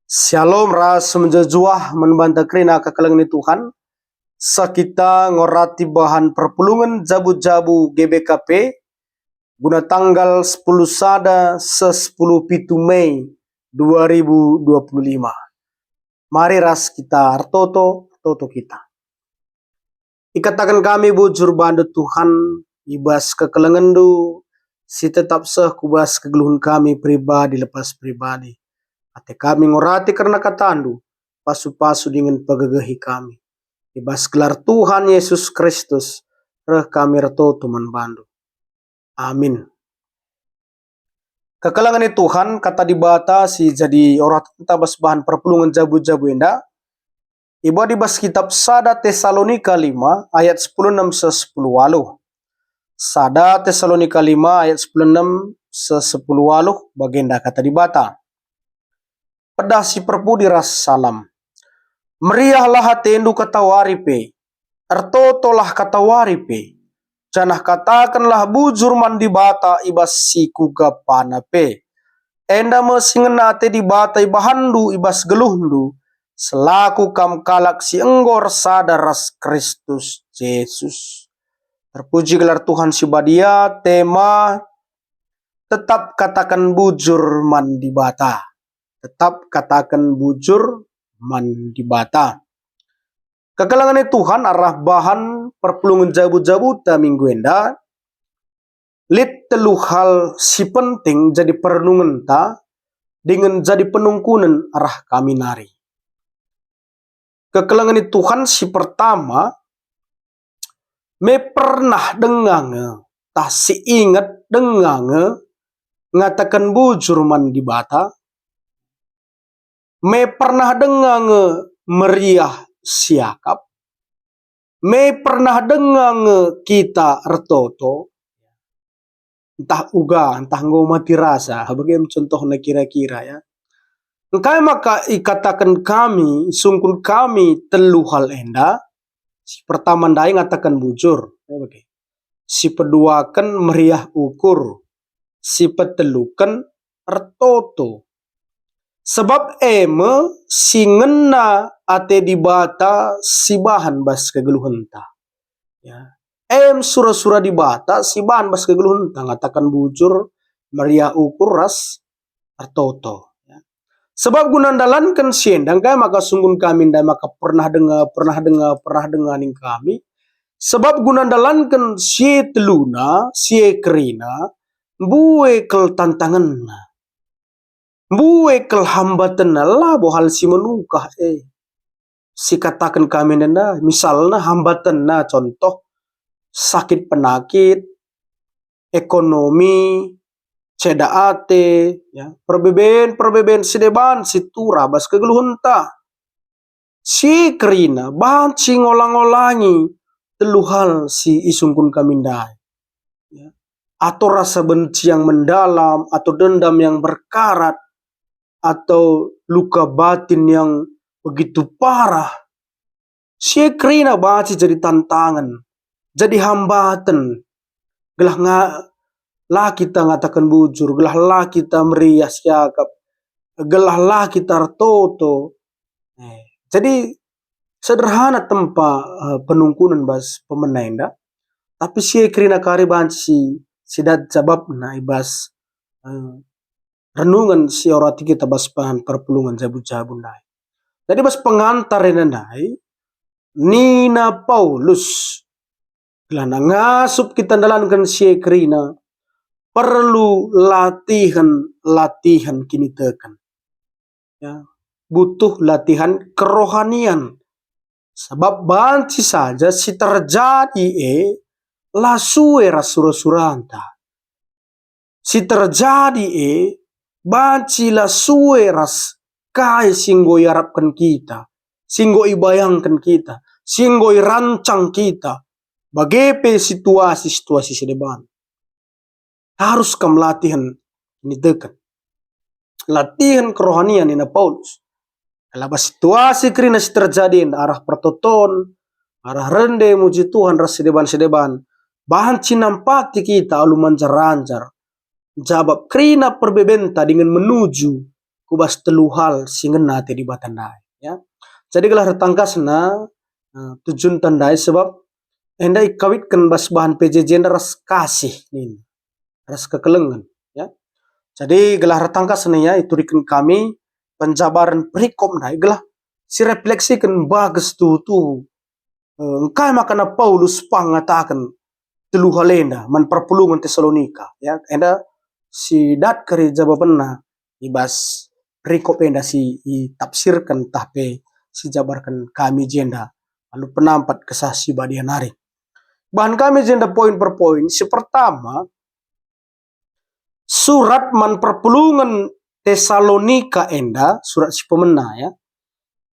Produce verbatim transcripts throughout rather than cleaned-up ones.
Shalom ras mejuah-juah man banta kerina kekelengen Tuhan. Seh kita ngorati bahan perpulungen jabu-jabu G B K P guna tanggal sepuluh sada seh sepuluh pitu Mei dua ribu dua puluh lima. Mari ras kita ertoto, ertoto kita. Ikataken kami bujur bandu Tuhan, i bas kekelengenNdu si tetap seh ku bas kegeluhen kami pribadi lepas pribadi. Ate kami ngorati kerna kataNdu, pasu-pasu dingen pegegehi kami. I bas gelar Tuhan Yesus Kristus, reh kami ertoto man bandu. Amin. Kekelengen Tuhan, kata Dibata si jadi oratenta bas bahan perpulungen jabu-jabu enda, ibuat i bas kitap sada Tesalonika lima ayat sepuluh enem seh sepuluh waluh. Sada Tesalonika lima ayat sepuluh enem seh sepuluh waluh, bagenda kata Dibata. Pedah si perpudi ras salam. Meriahlah atendu katawari pe, ertotolah katawari pe, janah katakenlah bujur man Dibata i bas si kuga pana pe. Enda me si ngena ate Dibata ibahanndu i bas geluhndu, selaku kam kalak si enggo ersada ras Kristus Jesus. Terpuji gelar Tuhan si badia, tema tetap kataken bujur man Dibata. Tetap kataken bujur man Dibata. Kekelengen Tuhan, arah bahan perpulungen jabu-jabuta minggu enda, lit telu hal si penting jadi perenungenta dingen jadi penungkunen arah kami nari. Kekelengen Tuhan si pertama, me pernah denga nge, tah si inget denga nge, ngataken bujur man Dibata? Me pernah denga nge meriah siakap? Me pernah denga nge kita ertoto? Ntah uga, ntah enggo mati rasa, bage me contohna kira-kira, ya. Engkai maka ikataken kami, isungkun kami telu hal enda? Si pertama ndai ngataken bujur, ya, bage. Si peduaken meriah ukur, si peteluken ertoto. Sebab e me si ngena ate Dibata si bahan bas kegeluhenta. Ya. Em sura-sura Dibata si bahan bas kegeluhenta, ngataken bujur, meriah ukur ras ertoto. Ya. Sebab guna ndalanken si enda, engkai maka sungkun kami ndai maka pernah denga, pernah denga, pernah denga ning kami? Sebab guna ndalanken si e teluna, si e kerina, mbue kal tantangenna. Mbue kal hambatenna, labo hal si menukah e. Sikataken kami enda, misalna hambatenna, contoh, sakit penakit, ekonomi, ceda ate, ya, perbeben-perbeben si deban si turah bas kegeluhenta. Si kerina banci ngolang-olangi telu hal si isungkun kami ndai. Ya. Atau rasa benci yang mendalam, atau dendam yang berkarat, atau luka batin yang begitu parah. Si kerina banci jadi tantangen, jadi hambaten, gelah nga-, la kita ngataken bujur, gelah la kita meriah siakap, gelah la kita ertoto. Eh, jadi sederhana tempa, eh, penungkunen bas pemena enda, tapi si kerina kari banci si, si dat jabapna i bas, eh, renungen si orati kita bas bahan perpulungen jabu-jabu ndai. Jadi bas pengantar enda ndai, nina Paulus, gelahna ngasup kita ndalanken si e kerina, perlu latihen-latihen kiniteken. Ya, butuh latihan kerohanian. Sabap banci saja si terjadi e la sue ras sura-suranta. Si terjadi e banci la sue ras kai si enggo iarapken kita, si enggo ibayangken kita, si enggo irancang kita, bage pe situasi-situasi si deban. Arus kam latihen kiniteken. Latihen kerohanian nina Paulus. Laba situasi kerina si terjadi enda arah pertoton, arah rende muji Tuhan ras si deban-si deban, banci nampati kita alu manjar-anjar, jabap kerina perbebenta dingen menuju ku bas telu hal si ngena ate Dibata ndai, ya. Jadi gelah ertangkasna, eh, tujunta ndai, sebab enda ikawitken bas bahan P J J enda ras kasih nina, ras kekelengen, ya. Jadi gelah ertangkasna, ya, ituriken kami penjabaren perikop ndai gelah sirefleksiken bages tuhu-tuhu, eh, engkai makana Paulus pang ngataken telu hal enda man perpulungen Tesalonika, ya, enda si dat kari jababenna i bas perikop enda si itafsirken tah pe sijabarken kami jenda alu penampat Kesah Si Badia nari. Bahan kami jenda poin per poin. Si pertama, surat man perpulungen Tesalonika enda, surat si pemena, ya.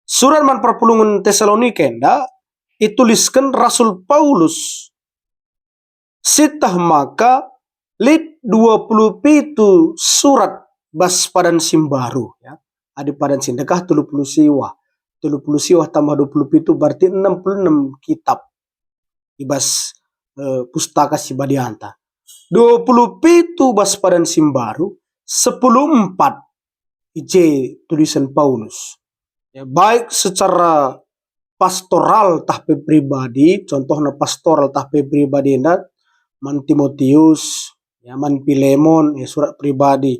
Surat man perpulungen Tesalonika enda itulisken Rasul Paulus. Sieteh maka lit dua puluh pitu surat bas Padan si Mbaru, ya. Adi Padan si Ndekah telu puluh siwah. Telu puluh siwah tambah dua puluh pitu berarti enam puluh enam kitab i bas, eh, Pustaka Si Badianta. Dua puluh pitu bas Padan si Mbaru, sepuluh empat i je tulisan Paulus. Ya, baik secara pastoral tah pe pribadi, contohna pastoral tah pe pribadi enda man Timotius, ya, man Pilemon, ya, surat pribadi.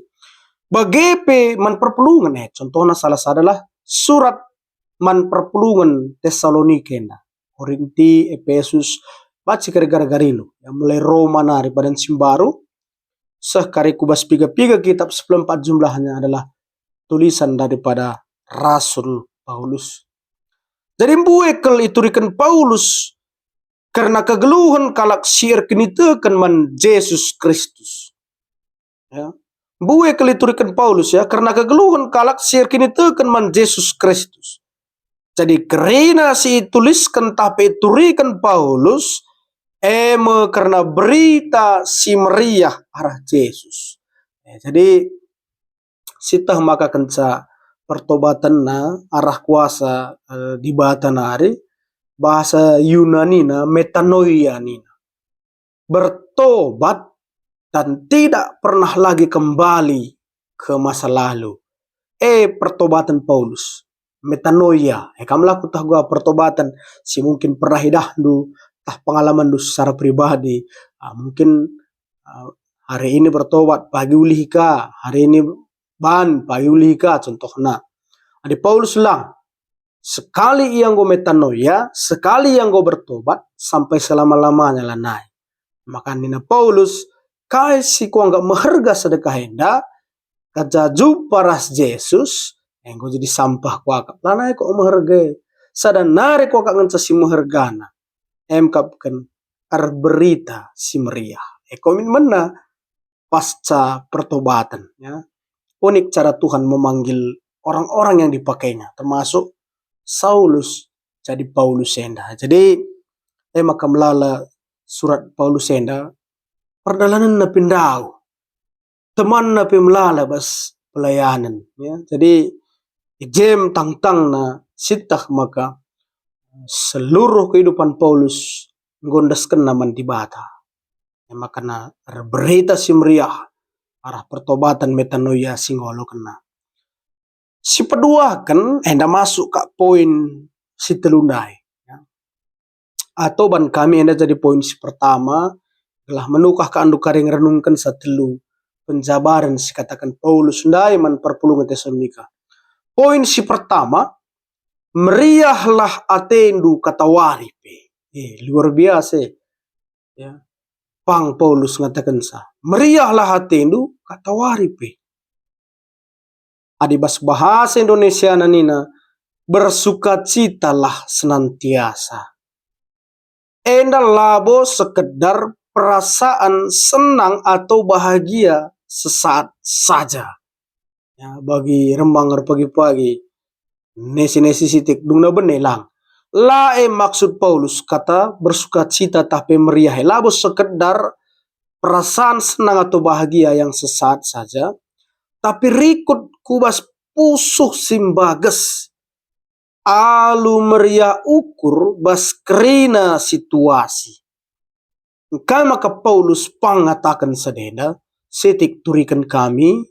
Bage pe man perpulungen, eh, contohna salah sadalah surat man perpulungen Tesalonika enda, Korinti, Epesus, banci kari gara-gari lu, ya, mulai Roma nari Padan si Mbaru, seh kari ku bas piga-piga kitab sepuluh empat jumlahnya adalah tulisan daripada Rasul Paulus. Jadi mbue kal ituriken Paulus kerna kegeluhen kalak si erkiniteken man Jesus Kristus. Ya. Mbue kal ituriken Paulus, ya, kerna kegeluhen kalak si erkiniteken man Jesus Kristus. Jadi kerina si itulisken tah pe ituriken Paulus, e me kerna Berita Si Meriah arah Jesus. Ya, jadi sieteh maka kenca pertobatenna arah kuasa, eh, Dibata nari, bahasa Yunanina metanoia nina. Bertobat dan tidak pernah lagi kembali ke masa lalu. E, pertobaten Paulus, metanoia. E, kam la kutah gua pertobaten si mungkin pernah idahndu, tah pengalamanndu secara pribadi. Ah, mungkin, ah, hari ini bertobat, pagi ulih ka, hari ini ban, pagi ulih ka, contohna. Adi Paulus lang, sekali ia enggo metanoia, sekali ia enggo bertobat, sampai selama-lamanya lanai. Maka nina Paulus, kai si kuanggap meherga sedekah enda, kenca jumpa ras Jesus, enggo jadi sampah kuakap. Lanai kok meherga. Sada nari kuakap ngenca si mehergana. Emkapken erberita si meriah. E, komitmenna pasca pertobaten, ya. Unik cara Tuhan memanggil orang-orang yang dipakainya, termasuk Saulus jadi Paulus enda. Jadi, e maka melala surat Paulus enda, perdalanenna pe ndauh, temanna pe melala bas pelayanen, ya. Jadi, i jem tangtangna sieteh maka seluruh kehidupan Paulus enggo endeskenna man Dibata. E maka erberita si meriah arah pertobaten metanoia si ngalokenna. Sipeduaken enda masuk ka poin si telu ndai, ya. Atau ban kami enda jadi poin si pertama, gelah menukah ka andu kari ngerenungkenca telu penjabaren si kataken Paulus ndai man perpulungen Tesalonika. Poin si pertama, meriahlah atendu katawari pe. Eh, luar biasa, ya. Pang Paulus ngatakenca, meriahlah atendu katawari pe. Adi bas bahasa Indonesiana nina, bersukacitalah senantiasa. Enda labo sekedar perasaan senang atau bahagia sesaat saja. Ya, bagi remang erpagi-pagi, nesi-nesi sitik, dungna bene lang. La e maksud Paulus kata bersukacita tah pe meriah e, labo sekedar perasaan senang atau bahagia yang sesaat saja, tapi rikut ku bas pusuh si mbages, alu meriah ukur bas kerina situasi. Engkai maka Paulus pang ngataken sada enda, sitik turiken kami,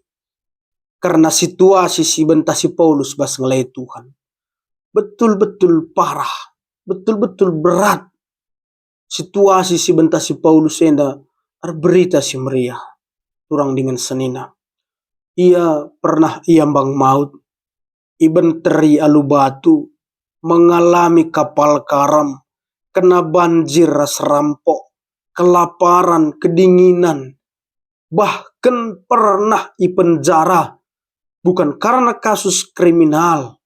kerna situasi si bentasi Paulus bas ngelai Tuhan. Betul-betul parah, betul-betul berat situasi si bentasi Paulus enda erberita si meriah. Turang dingen senina. Ia pernah iambang maut, ibenteri alu batu, mengalami kapal karam, kena banjir ras rampok, kelaparan, kedinginan, bahkan pernah ipenjara, bukan karena kasus kriminal,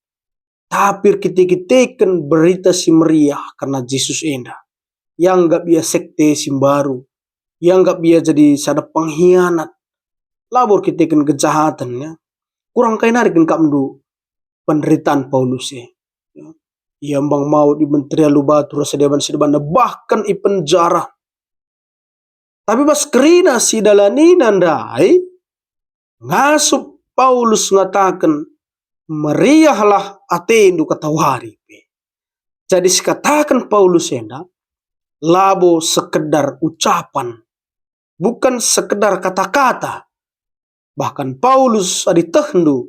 tapi erkite-kiteken berita si meriah kerna Jesus enda. Ianggap ia sekte si mbaru, ianggap ia jadi sada pengkhianat, labo erkiteken kejahatenna. Kurang kai nari kin akapndu penderitaan Paulus e. Ya. Iambang maut, ibenteri alu batu ras sedeban-sedebanna, bahkan ipenjara. Tapi bas kerina si idalanina ndai, ngasup Paulus ngataken, "Meriahlah atendu katawari pe." Jadi si kataken Paulus enda labo sekedar ucapan, bukan sekedar kata-kata. Bahkan Paulus, adi tehndu,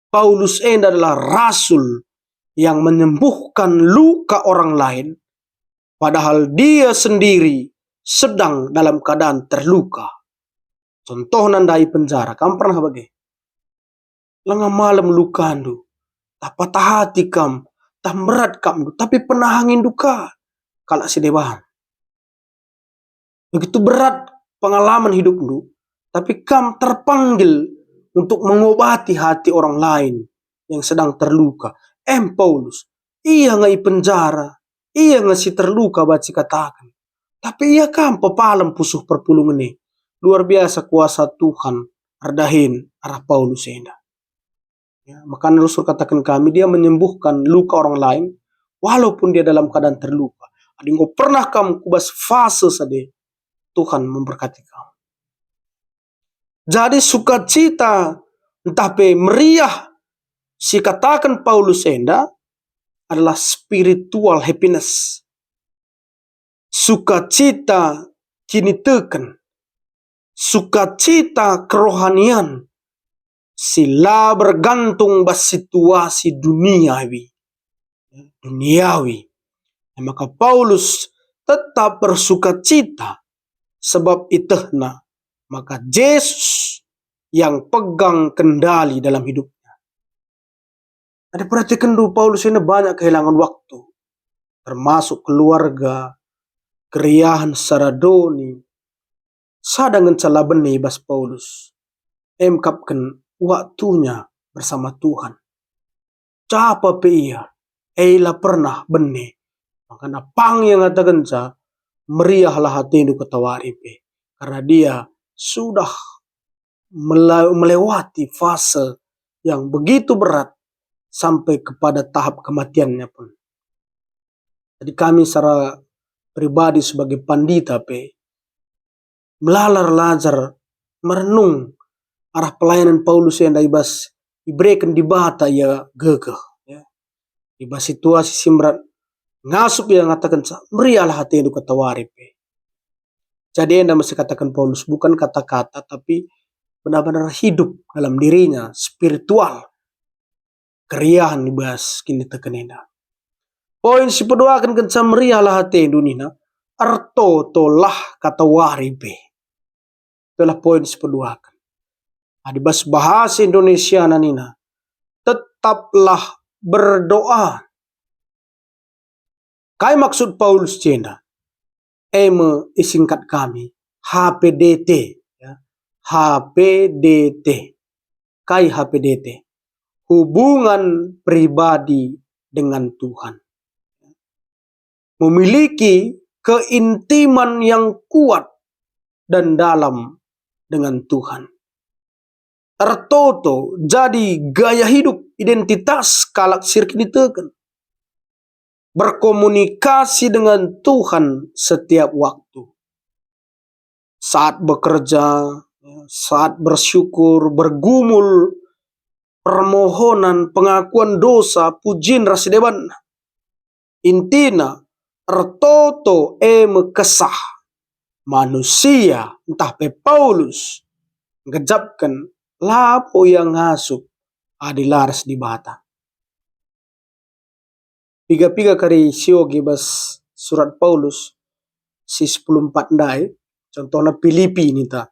Paulus enda adalah rasul yang menyembuhkan luka orang lain, padahal dia sendiri sedang dalam keadaan terluka. Contohna ndai penjara, kam pernah bage? Langa malem lukandu, tah patah hati kam, tah mberat akapndu, tapi penahanginndu ka kalak si deban. Begitu berat pengalaman hidupndu, tapi kam terpanggil untuk mengobati hati orang lain yang sedang terluka. Em Paulus, ia nge ipenjara, ia nge si terluka banci kataken. Tapi ia kam pepalem pusuh perpulungen e. Luar biasa kuasa Tuhan erdahin arah Paulus enda. Ya, makana rusur kataken kami, dia menyembuhkan luka orang lain, walaupun dia dalam keadaan terluka. Adi enggo pernah kam ku bas fase sade, Tuhan memberkati kam. Jadi sukacita ntah pe meriah si kataken Paulus enda adalah spiritual happiness. Sukacita kiniteken, sukacita kerohanian si la bergantung bas situasi duniawi, duniawi. E maka Paulus tetap bersukacita sebab itehna maka Jesus yang pegang kendali dalam hidupnya. Adi perhatikenndu, Paulus enda banyak kehilangan waktu, termasuk keluarga, keriahen secara doni. Sada ngenca la bene i bas Paulus, emkapken waktunya bersama Tuhan. Capa pe ia, e la pernah bene. Makana pang ia ngatakenca, "Meriahlah atendu katawari pe," karena dia sudah mela-, melewati fase yang begitu berat sampai kepada tahap kematiannya pun. Jadi kami secara pribadi sebagai pandita pe melala erlajar, merenung arah pelayanan Paulus enda i bas ibereken Dibata ia gegeh, ya. I bas situasi si mberat, ngasup ia ngatakenca, "Meriahlah atendu katawari pe." Jadi enda mesti kataken Paulus, bukan kata-kata, tapi benar-benar hidup dalam dirinya, spiritual, keriahen i bas kiniteken enda. Poin si peduaken kenca meriahlah atendu nina, "Ertotolah katawari pe." Itulah poin si peduaken. Adi bas bahasa Indonesia nina, "Tetaplah berdoa." Kai maksud Paulus jenda? E me isingkat kami, H P D T, ya. H P D T. Kai H P D T? Hubungan pribadi dengan Tuhan. Memiliki keintiman yang kuat dan dalam dengan Tuhan. Ertoto jadi gaya hidup, identitas kalak si erkiniteken. Berkomunikasi dengan Tuhan setiap waktu. Saat bekerja, saat bersyukur, bergumul, permohonan, pengakuan dosa, pujin ras deban. Intina, ertoto e me kesah. Manusia, ntah pe Paulus, ngejapken labo ia ngasup adi la ras Dibata. Piga-piga kari sioge bas surat Paulus si sepuluh empat ndai, contohna Pilipi ninta.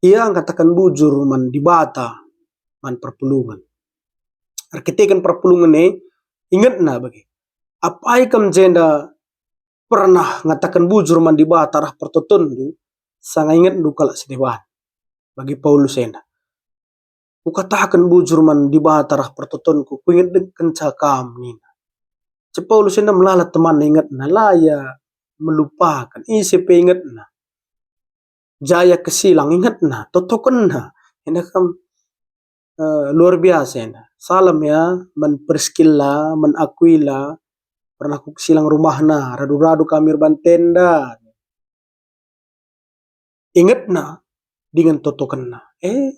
Ia ngataken bujur man Dibata, man perpulungen. Erkiteken perpulungen e, ingetna bage. Apai kam jenda pernah ngataken bujur man Dibata arah pertotonndu, sanga ingetndu kalak si deban? Bagi Paulus enda. Kukataken bujur man Dibata arah pertotonku, kuingetkenca kam, nina. Si Paulus enda melala temanna ingetna, la ia melupaken, ise pe ingetna. Jaya kesilang ingetna, totokenna. Enda kam, eh, luar biasa enda. Salam ya, man Priskilla, man Akuila, pernah kukesilang rumahna, radu-radu kami erban tenda. Ingetna dingen totokenna. Eh,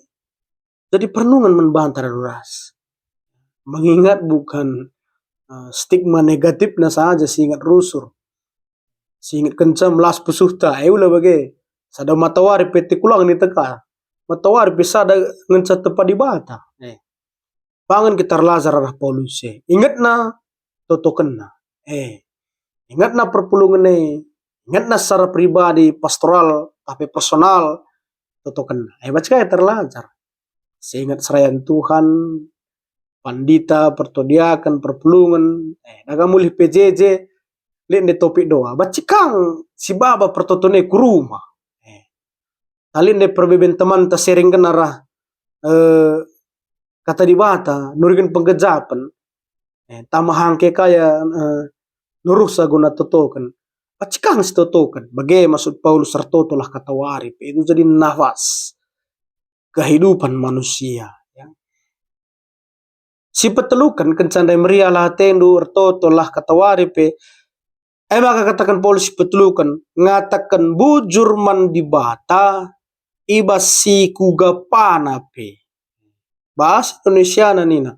jadi perenungen man banta radu ras. Mengingat bukan, eh, stigma negatifna saja si inget rusur. Si inget kenca melas pusuhta, eh, ula bage. Sada matawari pe tikulang ni teka. Matawari pe sada ngenca tepa Dibata. Eh. Bangen kita erlajar arah Paulus e. Ingetna, totokenna. Eh, ingetna perpulungen e, ingetna secara pribadi, pastoral, tapi personal, totokenna. Eh, banci kai terlajar. Seingat serayan Tuhan, pandita, pertodiaken, perpulungen, eh, daga mulih P J J, lit nde topik doa. Banci kang si baba pertoton e ku rumah. Eh, tah lit nde perbeben temanta sharingken arah, eh, Kata Dibata, nuriken penggejapen, eh, tama hangke kaya, eh, nuruhsa guna totoken. Banci kang si totoken. Bage maksud Paulus, ertotolah katawari pe, itu jadi nafas kehidupan manusia, ya. Si peteluken, kenca ndai meriahlah atendu, ertotolah katawari pe. E maka kataken Paulus si peteluken, ngataken bujur man Dibata i bas si kuga pana pe. Bahasa Indonesiana nina,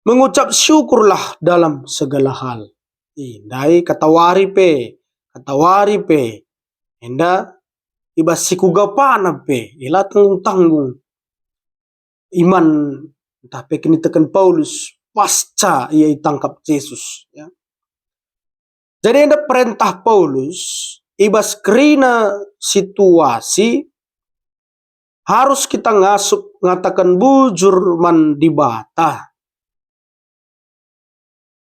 mengucap syukurlah dalam segala hal. Ih, ndai katawari pe, katawari pe. Enda i bas si kuga pana pe, ila tanggung-tanggung iman ntah pe kiniteken Paulus pasca ia itangkap Jesus, ya. Jadi enda perentah Paulus, i bas kerina situasi, harus kita ngasup ngataken bujur man Dibata.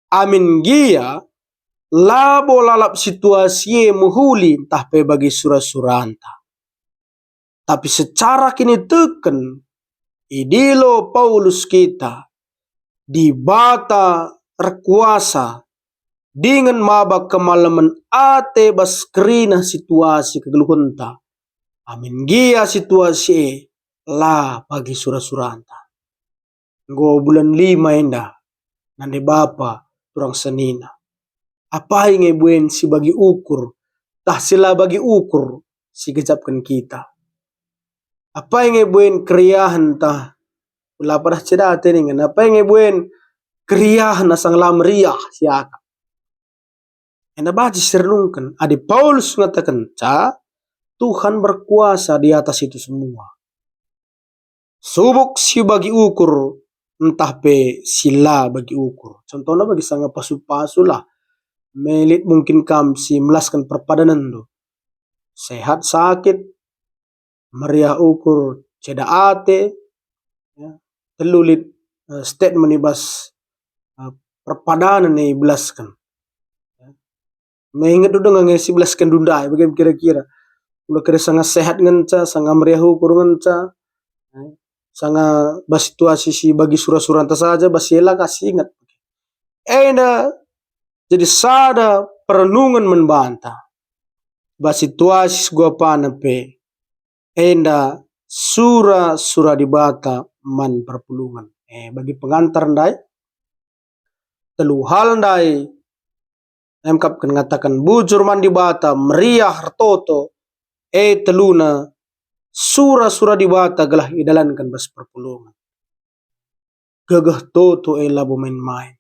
Amin gia, labo lalap situasi e mehuli ntah pe bagi sura-suranta. Tapi secara kiniteken, idilo Paulus kita, Dibata erkuasa dingen maba kemalemen ate bas kerina situasi kegeluhenta. Amin gia situasi e la bagi sura-suranta. Enggo bulan lima enda, nande bapa, turang senina. Apai nge buen si bagi ukur, tah si la bagi ukur si gejapken kita? Apai nge buen keriahen tah la padah cedate ningen? Apai nge buen keriahen asang la meriah siakap? Enda banci si renungken, adi Paulus ngatakenca, Tuhan berkuasa di atas itu semua. Subuk si bagi ukur, ntah pe si la bagi ukur. Contohna bagi sanga pasu-pasu lah. Melit mungkin kam si melasken perpadanenndu. Sehat sakit, meriah ukur ceda ate, ya. Telu lit, eh, statement i bas, eh, perpadanen e ibelasken. Ya. Menget udah nge si belasken dundai, bagaimana kira-kira? Ula kira sanga sehat ngenca, sanga meriah ukur ngenca, ya. Sanga bas situasi si bagi sura-suranta saja, bas si ela kasih ingat. Enda jadi sada perenungen man banta. Bas situasi si kuga pana pe, enda sura-sura Dibata man perpulungen. Eh, bagi pengantar ndai, telu hal ndai, emkap ngataken bujur man Dibata, meriah ertoto, eh, teluna, sura-sura Dibata gelah idalanken bas perpulungen. Gegeh toto e labo main-main.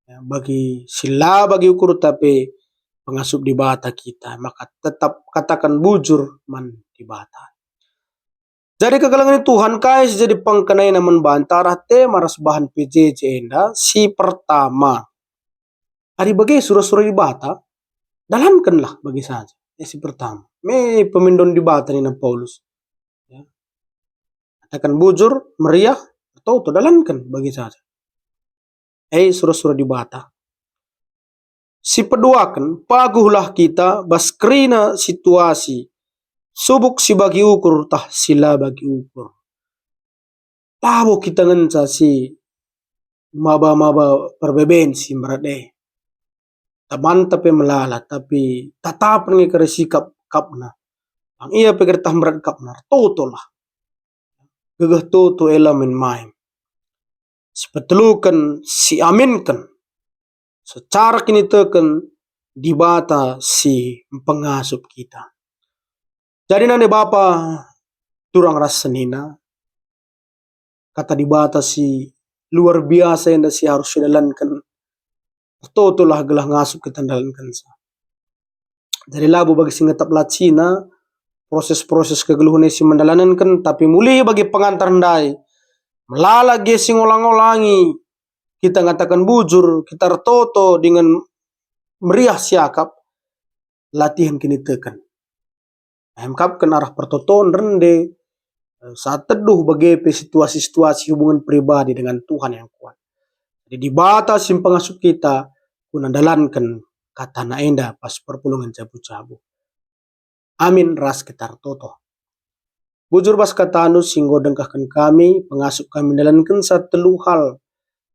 Ya, bagi si la bagi ukur tapi pengasup Dibata kita, maka tetap katakan bujur man Dibata. Jadi kekelengen Tuhan, kai si jadi pengkenaina man banta arah tema ras bahan P J J enda? Si pertama, adi bage sura-sura Dibata, dalankenlah bage saja. Eh, si pertama, me pemindon Dibata nina Paulus. Ya. Kataken bujur, meriah, ertoto, dalanken bage saja. Eh, sura-sura Dibata. Si peduaken, paguhlah kita bas kerina situasi, subuk si bagi ukur tah si la bagi ukur. Labo kita ngenca si maba-maba perbeben si mberat e. Temanta pe melala, tapi tatapen nge kari sikap kapna. Bang ia pe gertah mberat kapna, ertotolah. Gegeh toto e la main-main. Sipeteluken, siaminken secara kiniteken Dibata si mpengasup kita. Jadi nande bapa, turang ras senina, kata Dibata si luar biasa enda si harus sidalanken. Ertotolah gelah ngasup kita ndalankenca. Jadi labo bagi si ngetap lacina proses-proses kegeluhen e si mendalanenken, tapi mulih bagi pengantar ndai. Melala ge si ngolang-ngolangi kita ngataken bujur, kita ertoto dingen meriah siakap, latihen kiniteken. Emkapken arah pertoton rende, eh, saat teduh bage pe situasi-situasi hubungan pribadi dengan Tuhan yang kuat. Jadi Dibata si mpengasup kita guna ndalanken katana enda pas perpulungen jabu-jabu. Amin ras kita ertoto. Bujur bas katandu si enggo dengkahken kami, pengasup kami ndalankenca telu hal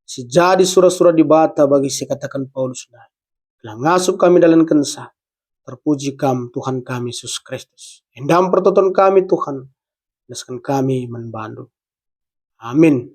si jadi sura-sura Dibata bagi si kataken Paulus ndai. Gelah ngasup kami ndalankenca. Terpuji Kam, Tuhan kami Jesus Kristus. Endam pertoton kami, Tuhan. Endesken kami man bandu. Amin.